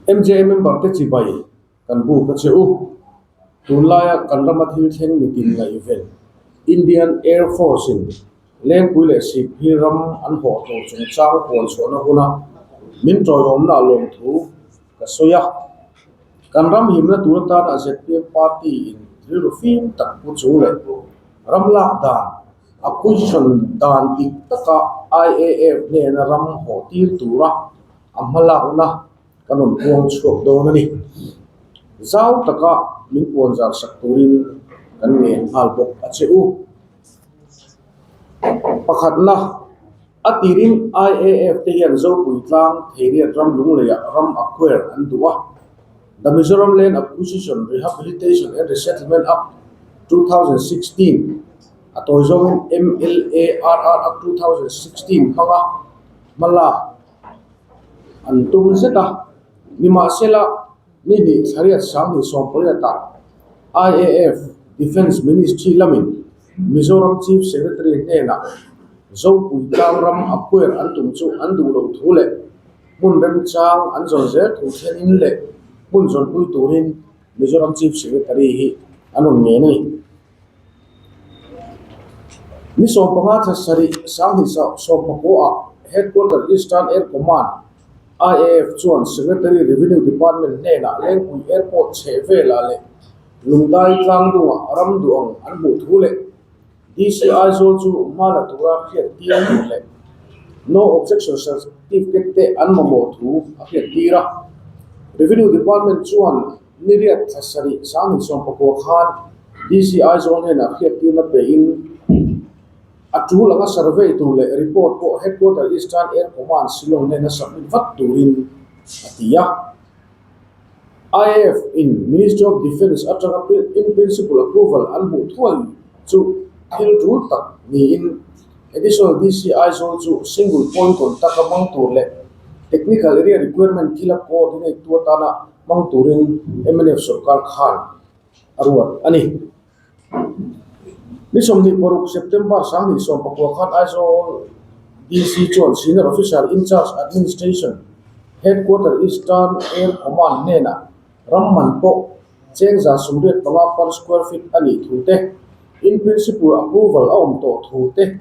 MJA member te chibai kan buk a che u. Tunlaia kan rama thil thleng mitin ngaihven Indian Air Force in Lengpui leh Sihphir ram an hawh tur chungchang puan chhuahna huna min tawiawmna a lawmthu ka sawi a. Kan ram himna tur atana zpm party in rilru fim tak pu chung leh ram lak dan acquisition dan dik taka IAF hnena ram hawh tir tura a hmalakna kan rawn puang chhuak dawn a ni. Zau taka min puan zar sak turin kan ngen nghal bawk a che u. Pakhatna, a tirin IAF te hian Zopui tlang Theiriat ram lungleiah ram acquire an duh a. The Mizoram Land Acquisition, Rehabilitation and Resettlement Act, 2016 a tawi zawngin MLARR Act 2016 hmanga hmalak an tum zet a. Nimahsela, ni hnih thlariat sanghnih sawmpariatah IAF Defence Ministry lamin Mizoram Chief Secretary hnenah Zopui tlang ram acquire an tum chu an duh loh thu leh hmun remchang an zawn zel thu thlenin leh hmun zawnpui turin Mizoram Chief Secretary hi an rawn ngen a ni. Ni 15 thla sarih sanghnih sawmpakua ah Headquarter Eastern Air Command, IAF, chuan Secretary Revenue Department hnenah Lengpui Airport chheh velah leh Lungdai tlangdungah ram duh ang an hmuh thu leh DC Aizawl chu hma la tura hriat tir tur leh No Objection Certificate te an mamawh thu a hriat tir a. Revenue Department chuan Ni riat thla sarih sanghnih 19 khan DC Aizawl hnenah hriattirna pein a tul anga survey tur leh report pawh Headquarter Eastern Air Command Shillong hnena submit vat turin a ti a. IAF in Ministry of Defence atanga in principle approval an hmuh thuai chu thil tul tak niin Additional DC Aizawl chu single point contact a hmang tur leh technical area requirement thila coordinate tu atana hmang turin mnf sorkar khan a ruat a ni. Ni 26 September 2019 khan Aizawl DC chuan Senior Officer in Charge Administration Headquarter Eastern Air Command hnenah ram man pawh cheng 185 per square feet a nih thu te, in principle approval a awm tawh thu te,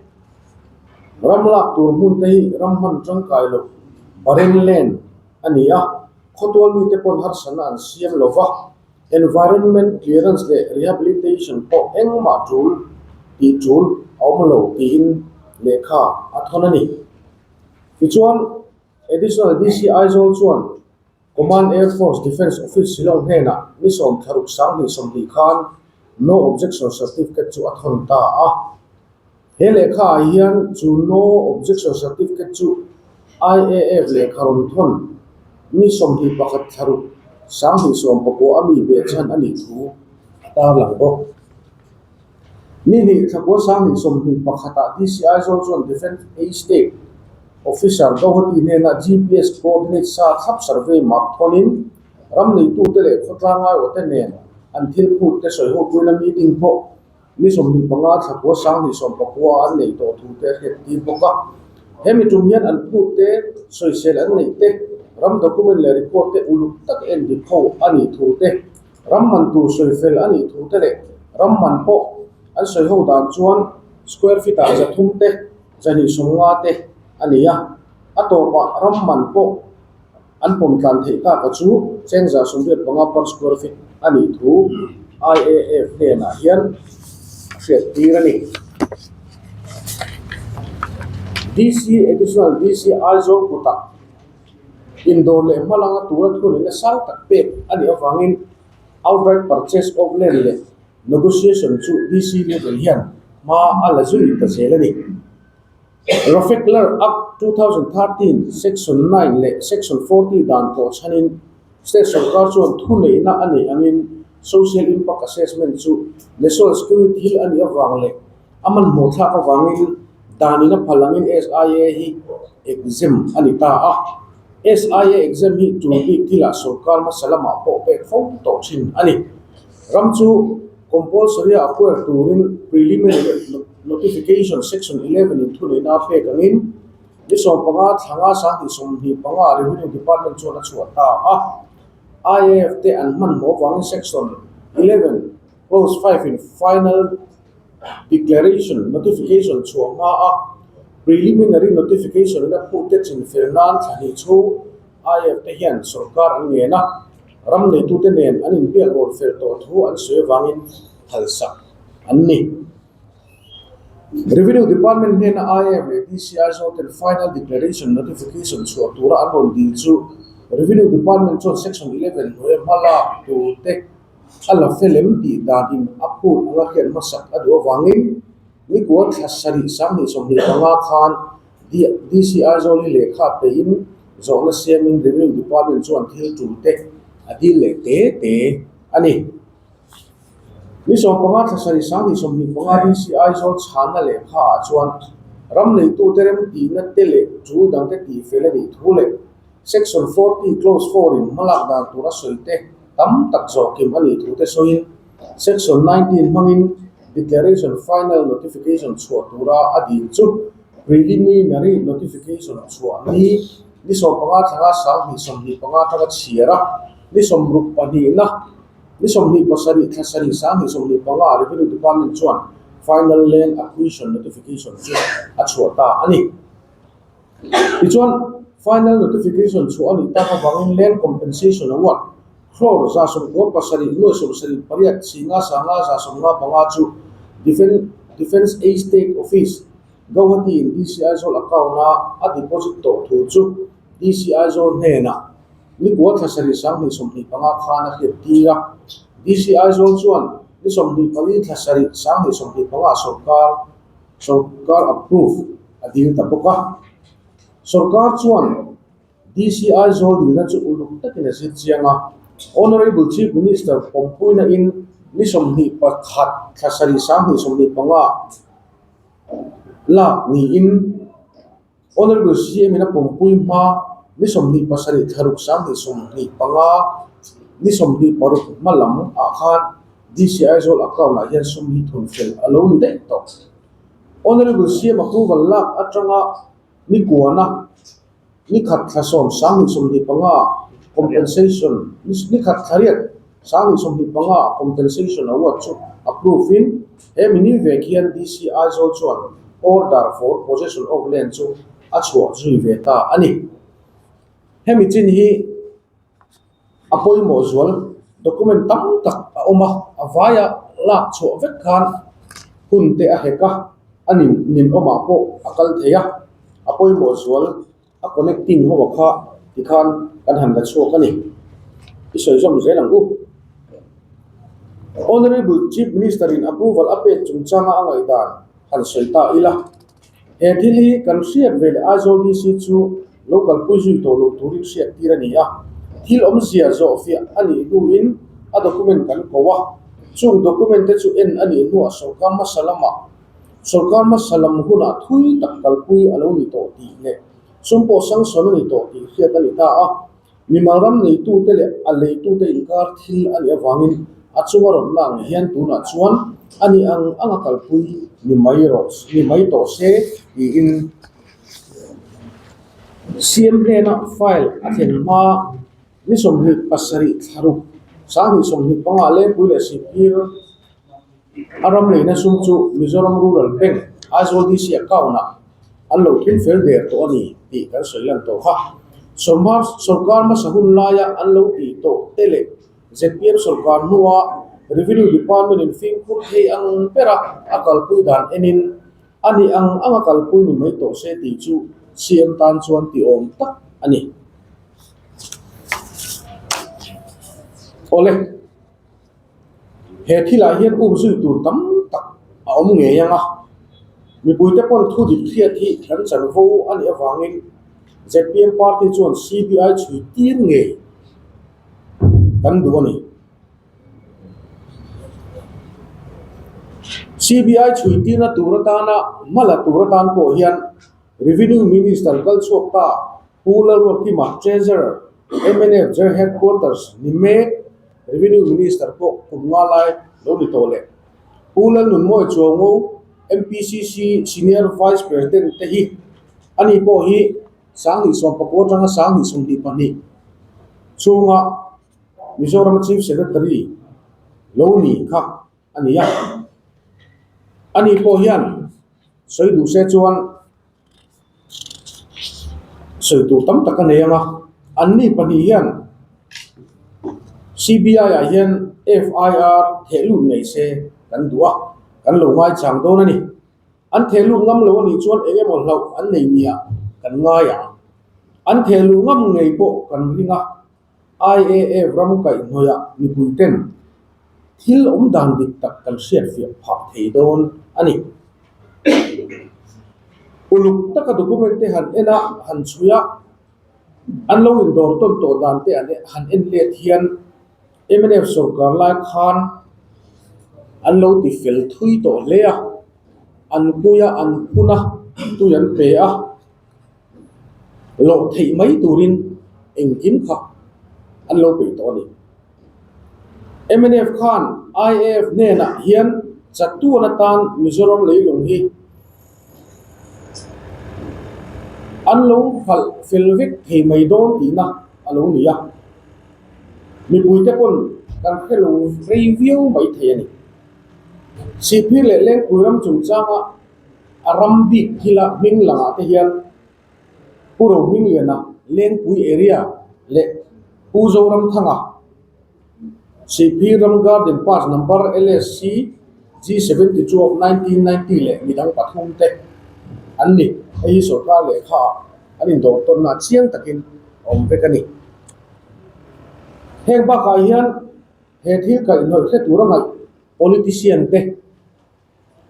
ram lak tur hmun te hi ram hman tangkai loh barren land a ni a. Khawtual mite pawn harsatna an siam lo va, environment clearance leh rehabilitation pawh engmah tul tih tul a awm lo tiin lehkha a thawn a ni. Tichuan, Additional DC Aizawl chuan Command Air Force Defence Office Shillong hnenah ni sawm thlaruk sanghnih 20 khan No Objection Certificate chu a thawn ta a. He lehkha ah hian chu No Objection Certificate chu IAF lehkha rawn thawn ni 21 thlaruk 2019 a mi behchhan a nih thu a tarlang bawk. Ni hnih thlakua 2021 ah DC Aizawl chuan Defence Estate Officer Gauhati hnenah GPS coordinate sa thlap survey map thawnin ram neitute leh khawtlang aiawhte nen an thil phut te sawiho puina meeting pawh Ni 25 thlakua 2019 an neih tawh thu te a hriat tir bawk a. Hemi tum hian an phut te, sawisel an neih te, ram document leh report te uluk tak en dik ho a nih thu te, ram man tur sawifel a nih thu te leh ram man pawh an sawi ho dan chuan square feet ah 300 te, 250 te a ni a. A tawpah ram man pawh An pawm tlan theih tak a chu cheng 185 per square feet a nih thu IAF hnenah hian a hriat tir a ni. DC Additional DC Aizawl kutah indawr leh hmalanga tura thunihna sang tak pek a nih avangin outright purchase of land leh negotiation chu DC level hian hma a la zui ta zel a ni. Rofekler Act 2013 Section 9 leh Section 40 dan tawh chhanin State sorkar chuan thuneihna a neih angin Social Impact Assessment chu National Security thil a nih avang leh a hmanhmawh thlak avangin danin a phal angin SIA hi exempt a ni ta a. SIA exempt hi tul bik thilah sorkar hmasa lamah pawh pek fo tawh thin a ni. Ram chu Compulsory a acquire turin Preliminary Notification Section 11 in thuneihna a pek angin Ni 15 thla nga 2025 Revenue Department chuan a chhuah ta a. IAF te an hmanhmawh avangin Section 11 Clause 5 in Final Declaration Notification chhuah hma a Preliminary Notification in a phute chinfel nan thla hnih chhung IAF te hian sorkar an ngen a, ram neitute nen an inbiak rawn fel tawh thu an sawi avangin phalsak an ni. Revenue Department hnena IAF leh DCI zawten Final Declaration Notification chhuah tura an rawn dil chu Revenue Department chuan Section 11 hnuaia hma lak tur te a la fel em tih danin a phut anga hriat hmasak a duh avangin nikua thla sarih 2025 khan DC Aizawl hi lehkha peiin zawhna siamin Revenue Department chuan thil tul te a dil leh te te a ni. Ni 15 thla sarih 2025 DC Aizawl chhanna lehkha ah chuan ram neitute remtihna te leh tul dangte tihfel a nih thu leh Section 40 Clause 4 in hmalak dan tur a sawi te tam tak zawhkim a nih thu te sawiin Section 19 hmangin Declaration Final Notification chhuah tura a dil chu Preliminary Notification chhuah ni ni 15 thla nga 2025 atanga chhiar a, ni 62 na ni 27 thla sarih 2025 Revenue Department chuan Final Land Acquisition Notification chu a chhuah ta a ni. Tichuan, Final Notification chhuah a nih tak avangin Land Compensation Award crore 97 nuai 78 singa sanga 75 chu Defence Estate Office, Guwahati in DC Aizawl account-a a deposit tawh thu chu DC Aizawl hnenah nikua thla sarih 2025 khan a hriat tir a. DC Aizawl chuan ni 24 thla sarih 2025 sorkar Sorkar approve a dil ta bawk a. Sorkar chuan DC Aizawl dilna chu uluk takin a zir chiang a. Honourable Chief Minister pawmpuina in ni 21 thla sarih 2025 lak niin Honourable CM in a pawmpui hma ni 27 thla ruk 2025 ni 26 hma lam ah khan DC Aizawl account ah hian sum hi thun fel a lo ni daih tawh. Honourable CM approval lak atanga ni kuana ni khat thla sawm 2025 compensation ni khat thla riat 2025 compensation award chu approve in he mini vek hian DC Aizawl chuan order for possession of land chu a chhuah zui ve ta a ni. Hemi chin hi a pawimawh zual document tam tak a awm a, a vaia lak chhuah vek khan hun te a hek a, a nin ninawmah pawh a kal thei a, a pawimawh zual a connecting ho a kha tikhan kan han la chhuak a ni. I sawi zawm zel ang u. Honourable Chief Minister in approval a pek chungchanga a ngaihdan han sawi ta ila. He thil hi kan hriat ve leh Aizawl DC chu lo kalpui zui tawh loh turin hriat tir a ni a. Thil awmzia zawhfiah a nih hnuin a document kan ko a. Chung document te chu en a nih hnuah sorkar hmasa lamah Sorkar hmasa lam hunah thui tak kalpui a lo ni tawh tih leh sum pawh sanction a ni tawh tih hriat a ni ta a. Mimal ram neitute leh a leitute inkar thil a nih avangin a chunga rawn la ang hian tunah chuan a ni ang ang a kalpui ni mai rawh ni mai tawh se tiin CM hnena file a thlen hma ni 27 thla ruk 2025 Lengpui leh Sihphir A ram leina sum chu Mizoram Rural Bank, Aizawl DC account-ah an lo thil fel der tawh a ni tih kan sawi lan tawh kha. Sawrhmar sawrkar hmasa hun laia an lo tih tawh te leh zpm sawrkar hnua Revenue Department-in fimkhur thei ang bera a kalpui dan enin a ni ang ang a kalpui ni mai tawh se tih chu CM tan chuan ti awm tak a ni. Awle. He thilah hian um zui tur tam tak a awm ngei ang a, mipuite pawn thu dik hriat hi kan chanvo a nih avangin zpm party chuan CBI chhui tir ngei kan duh a ni. CBI chhui tirna tur atana hma la tur atan pawh hian Revenue Minister kal chhuak ta Pu Lalruatkima Treasurer mnf General Headquarters ni mek Revenue Minister pawh kum nga lai lo ni tawh leh Pu Lalnunmawi Chuango MPCC Senior Vice President te hi. Ani pawh hi 2019 atanga 2022 chhunga Mizoram Chief Secretary lo ni kha a ni a. Ani pawh hian sawi duh se chuan sawi tur tam tak a nei ang a, anni pahnih hian C_B_I ah hian F_I_R theh lut ngei se kan duh a, kan lo ngaichang dawn a ni. An theh lut ngam lo a nih chuan eng emaw hlauh an nei nia kan ngai ang. An theh luh ngam ngei pawh kan ring a, I_A_F ram kaihhnawih mipui ten thil awm dan dik tak kan hriatfiah phah thei dawn a ni. Uluk taka document te han en a, han chhui a, an lo indawr tawn tawh dan te han en let hian mnf sawrkar lai khan an lo ti fel thui tawh hle a, an pui a, an phun a, tui an pe a. Loh theih mai turin engkim kha an lo peih tawh a ni. Mnf khan IAF hnenah hian chatuan atan Mizoram leilung hi an lo hralh fel vek thei mai dawn tihna a lo ni a, mipuite pawn kan hre lo rei viau mai thei a ni. Sihphir leh Lengpui ram chungchanga A ram bik thila hming langah te hian Pu Rohmingliana Lengpui area leh Pu Zoramthanga Sihphir ram Garden Pass number LSC G72 of 1990 leh midang pathum te an ni. Hei hi sorkar lehkha ah an indawr tawnna chiang takin a awm vek a ni. Heng bakah hian he thil kaihhnawih hre tura ngaih politician te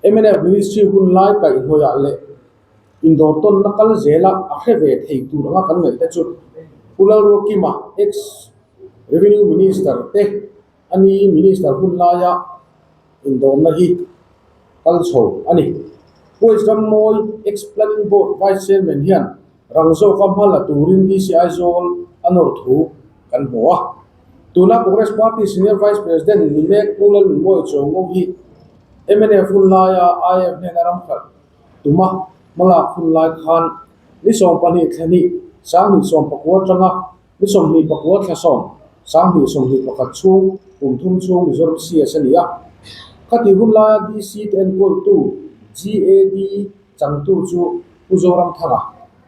Mnf Ministry hun lai kaihhnawihah leh indawr tawnna kal zela a hre ve thei tur anga kan ngaih te chu Pu Lalruakima, ex Revenue Minister te a ni Minister hun laia indawrna hi kal chho a ni. Pu H Rammawi, ex Planning Board Vice Chairman hian rang zawka hma la turin DC Aizawl a nawr thu kan hmu a. Tuna Congress Party Senior Vice President ni mek Pu Lalnunmawi Chawngo hi mnf hun laia IF hnena ram khalh tuma hmalak hun lai khan ni 12 thla hnih 2019 atanga ni 24 thla sawm 2021 chhung kum thum chhung Mizoram CS a ni a. Khati hun laia DC te enkawltu GAD changtu chu Pu Zoramthanga,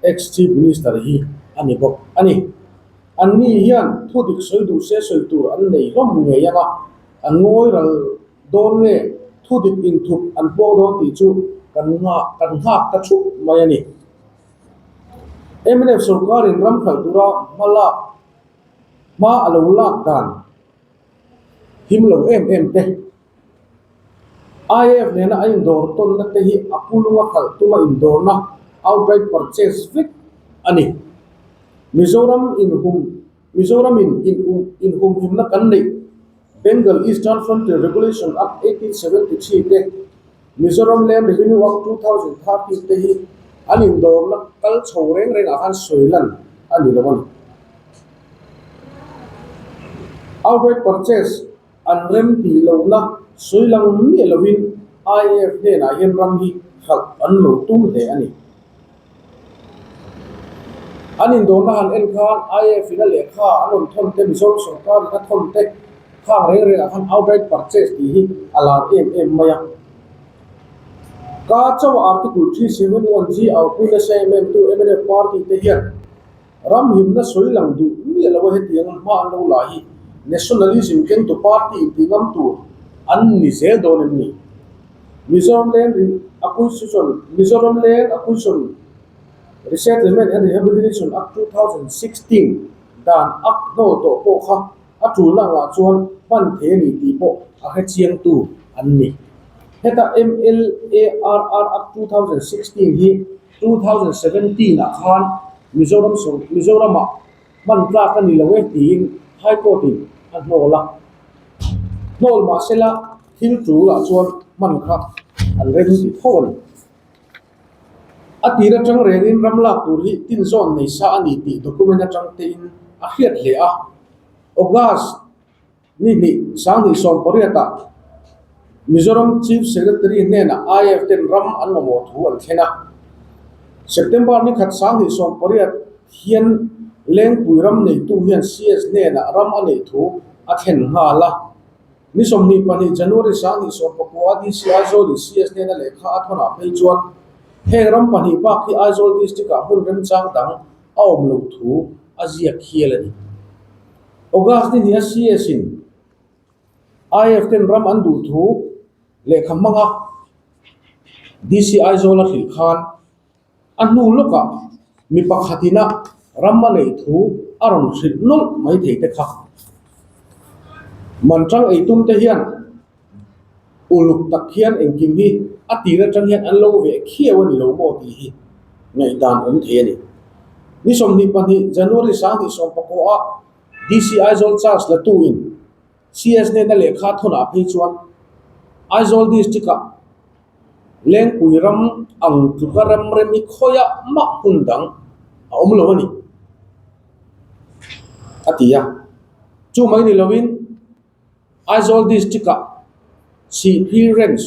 ex-Chief Minister hi a ni bawk a ni. Anni hian thu dik sawi duh se sawi tur an nei hlawm ngei ang a, an ngawi ral dawn nge thu dik inthup an puak dawn tih chu kan nghah kan nghak ta thup mai a ni. Mnf sawrkarin ram hralh tura hma lak hma a lo lak dan him lo em em te, IAF nena a indawr tawnna te hi a pulunga khalh tuma indawrna, outright purchase, vek a ni. Mizoram inhum Mizoramin inhumhimna kan neih Bengal Eastern Frontier Regulation Act 1873 te, Mizoram Land Revenue Act 2013 te hi an indawrna kal chho reng rengah khan sawi lan a ni lo a ni. Outright purchase An rem tih lohna sawi lang miah lovin IAF hnenah hian ram hi hralh an lo tum hle a ni. An indawrna han en khan IAF in a lehkha an rawn thawn te, Mizoram sawrkar in a thawn te khang reng rengah khan outright purchase tih hi a lar em em mai a. Ka chauh Article 371 G au pui nasa em em tu mnf party te hian Ram himna sawi lang duh miah lo a hetiang hma an lo la hi Nationalism kengtu party intih ngam tur an ni zel dawn em ni? Mizoram Land Acquisition Mizoram Land Acquisition Resettlement and Rehabilitation Act 2016 dan Act hnawl tawh pawh kha a tulna angah chuan hman thei a ni tih pawh a hre chiangtu an ni. Heta MLARR Act 2016 hi 2017 ah khan Mizoram sawr Mizoramah hman tlak a ni lo e tiin High Court in a hnawl a. Hnawl mahsela thil tul ah chuan hman kha an rem ti tho a ni. A tir atang rengin ram lak tur hi tin zawn nei sa a ni tih document atang tein a hriat hle a. August Ni hnih, 2018 ah Mizoram Chief Secretary hnenah IAF ten ram an mamawh thu an thlen a. September ni khat 2018 hian Lengpui ram neitu hian CS hnenah ram a neih thu a thlen nghal a. Ni 22 January 2019 a DC Aizawl in CS hnena lehkha a thawnah phei chuan heng ram pahnih bak hi Aizawl District ah hmun remchang dang a awm loh thu a ziak hial a ni. August ni hnih a CS in IF ten ram an duh thu lehkha hmanga DC Aizawl a hrilh khan a hnu lawkah mi pakhatin a ram a neih thu a rawn hrilh nawlh mai thei te kha. Manṭang eitum te hian uluk tak hian engkim hi a tir atang hian an lo veh khiau a ni lo maw tih hi ngaihdan awm thei a ni. Ni 22 January 2019 a DC Aizawl charge la tu in CS nena lehkha thawnah phei chuan Aizawl District ah Lengpui ram ang tluka ram rem hi khawiah mah hmun dang a awm lo a ni a ti a. Chu mai ni lovin Aizawl District ah Sihphir Range,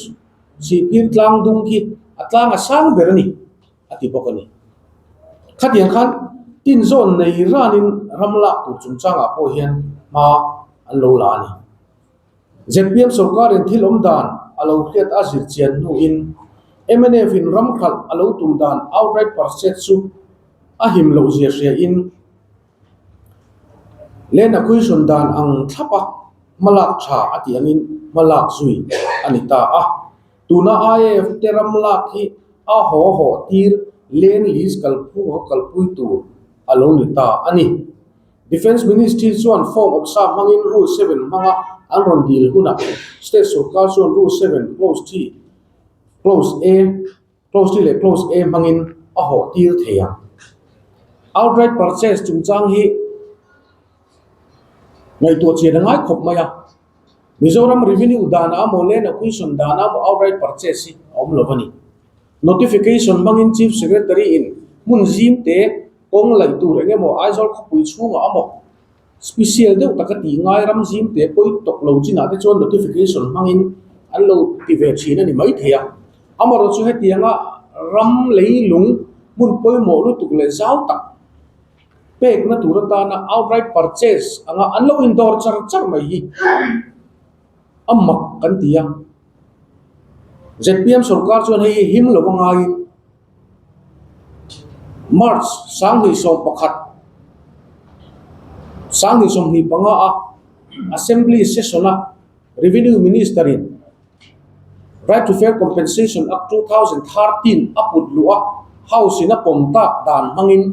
Sihphir tlang dung khi a tlang a sang ber a ni a ti bawk a ni. Khatiang khan tinzawn nei ranin ram lak tur chungchangah pawh hian hma an lo la a ni. Zpm sorkarin thil awm dan a lo hriat a zir chian hnuin mnf in ram khalh a lo tum dan outright purchase chu a him loh zia hriain Land acquisition dan ang thlapa hmalak tha a tih angin hmalak zui a ni ta a. Tuna IAF te ram lak hi a haw haw tir land lease kalphung a kalpui tur a lo ni ta a ni. Defence Ministry chuan form awmsa hmangin Rule 7 hmanga an rawn dil hunah State sorkar chuan Rule 7 Clause 3 Clause A Clause 3 leh Clause A hmangin a hawh tir thei ang. Outright purchase chungchang hi ngaihtuah chian a ngai khawp mai a. Mizoram Revenue danah emaw Land Acquisition danah emaw outright purchase hi a awm lo a ni. Notification hmangin Chief Secretary in hmun zim te kawng laih tur eng emaw Aizawl khawpui chhungah emaw Special deuh taka tih ngai ram zim te pawi tawk lo chinah te chuan notification hmangin an lo ti ve thin a ni maithei a. Amaherawhchu hetianga ram leilung hmun pawimawh lutuk leh zau tak pekna tur atana outright purchase anga an lo indawr char char mai hi a mak kan ti a. Zpm sorkar chuan hei hi him lo a ngaiin March 2011, 2025 a Assembly Session a Revenue Minister in Right to Fair Compensation Act 2013 a put luh a House in a pawm tak dan hmangin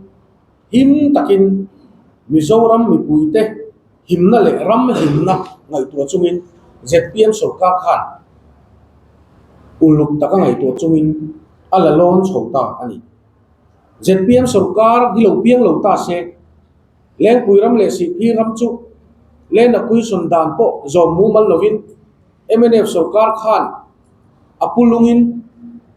him takin Mizoram mipuite himna leh ram himna ngaihtuah chungin zpm sorkar khan uluk taka ngaihtuah chungin a la lawn chho ta a ni. Zpm sorkar hi lo piang lo ta se, Lengpui ram leh Sihphir ram chu Land Acquisition dan pawh zawm mumal lovin mnf sorkar khan a pu lungin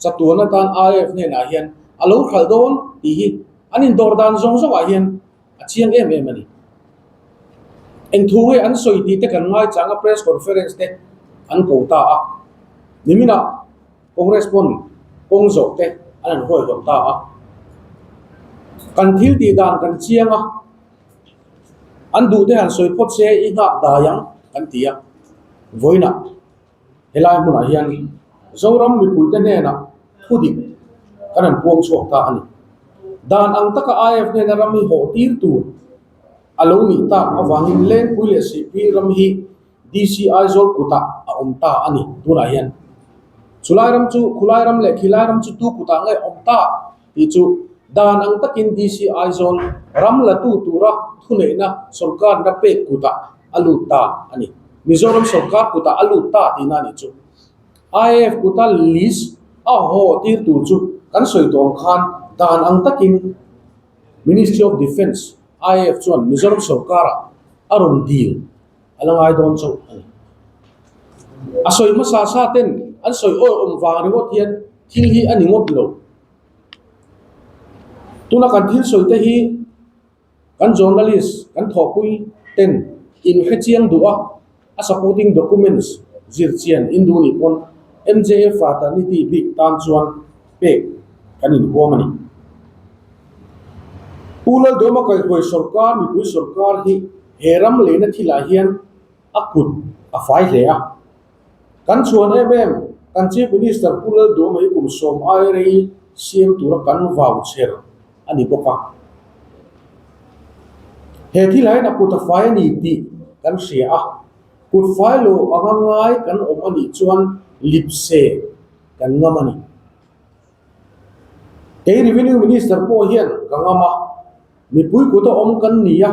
chatuan atan IAF hnenah hian a lo hralh dawn tih hi an indawr dan zawng zawngah hian a chiang em em a ni. Eng thu nge an sawi tih te kan ngaichang a press conference te an ko ta a. Niminah Congress pawn kawng zawh te an han huaihawt ta a. Kan thil tih dan kan chiang a, an duh te han sawi phawt se i nghak dai ang kan ti a. Vawiinah helai hmunah hian Zoram mipuite hnenah thu dik kan han puang chhuak ta a ni. Dan ang taka IF hnena ram hi hawh tir tur a lo nih tak avangin Lengpui leh Sihphir ram hi DC Aizawl kutah a awm ta a ni tunah hian. Chulai ram chu khulai ram leh khilai ram chu tu kutah nge awm ta tih chu dan ang takin DC Aizawl ram la tu tura thuneihna sorkarna pek kutah a lut ta a ni. Mizoram sorkar kutah a lut ta tihna a nih chu. IAF kuta list a haw tir tur chu kan sawi tawh ang khan dan ang takin Ministry of Defence, IAF chuan Mizoram sorkarah a rawn dil a la ngai dawn chauh a ni. A sawi hmasa sa ten an sawi awi awm vang ringawt hian thil hi a ni ngawt lo. Tuna kan thil sawi te hi Kan journalist kan thawhpui ten in hrechiang duh a, a supporting documents zirchian in duh nih pawn MJF fraternity bik tan chuan pek kan inhuam a ni. Pu Laldawma kaihhuai sawrkar mipui sawrkar hi he ram leina thilah hian a kut a fai hle a. Kan chhuan em em, kan Chief Minister Pu Laldawma hi kum sawm ai rei siam tura kan vau chher a ni bawk a. He thilah hian a kut a fai a ni tih kan hria a, kut fai lo anga ngai kan awm a nih chuan lipse kan ngam a ni. Kei Revenue Minister pawh hian ka ngam a, mipui kut a awm kan ni a,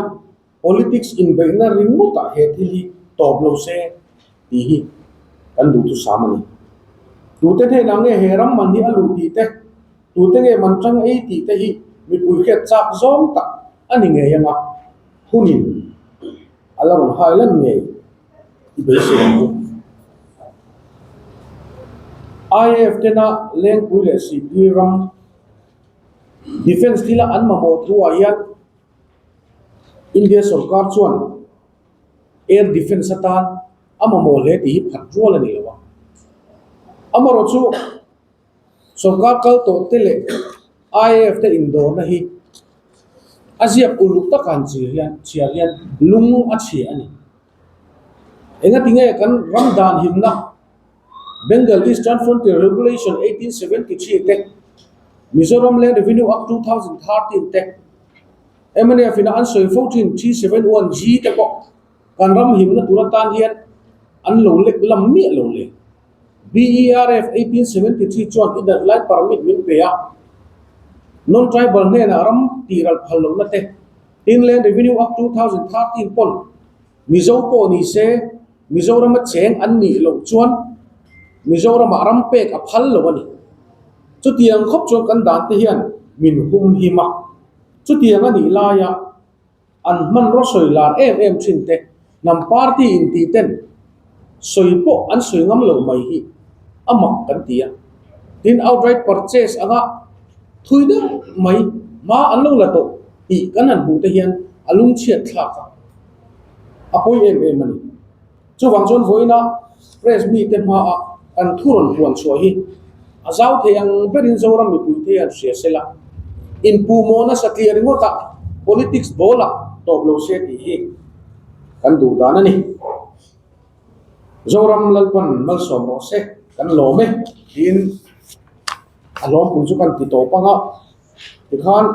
politics inbeihna ringawtah he thil hi tawp lo se tih hi kan duhthusam a ni. Tute hnenah nge he ram man hi a luh tih te, tute nge man tang ei tih te hi mipui hriat chak zawng tak a ni ngei ang a, hunin a la rawn hai lan ngei. I beisei ang u. IAF tena Lengpui leh Sihpui ram Defence thila an mamawh thuah hian India sorkar chuan Air Defence atan a mamawh hle tih hi phat rual a ni lo a. Amaherawhchu sorkar kal tawh te leh IAF te indawrna hi a ziak uluk taka han chhiar hian lung a chhia a ni. Engati nge kan ram dan himna Bengal Eastern Frontier Regulation 1873 te, Mizoram Land Revenue Act 2013 te, mnf ina an sawi fo thin 371G te pawh kan ram himna tur atan hian an lo lek lam miah lo le. BERF 1873 chuan inner line permit min pe a, non-tribal hnenah ram tihral phal lohna te, Inland Revenue Act 2013 pawn Mizo pawh ni se Mizorama cheng an nih loh chuan Mizoramah ram pek a phal lo a ni. Chutiang khawp chuan kan dan te hian min hum him a. Chutiang a nih laia an hmanraw sawi lar em em thin te hnam party intih ten sawi pawh an sawi ngam lo mai hi a mak kan ti a. Tin, outright purchase anga thui deuh mai hma an lo la tawh tih kan han hmuh te hian a lungchhiat thlak a, a pawi em em a ni. Chuvang chuan vawiina press mite hmaa kan thu rawn puan chhuah hi a zau thei ang berin Zoram mipuite hian hria se la, inpuhmawh nasa tliah ringawtah politics ball-ah tawp lo se tih hi kan duh dan a ni. Zoram Lalpan malsawm rawh se kan lawm e tiin a hlawmpui chu kan ti tawp ang a, tikhan.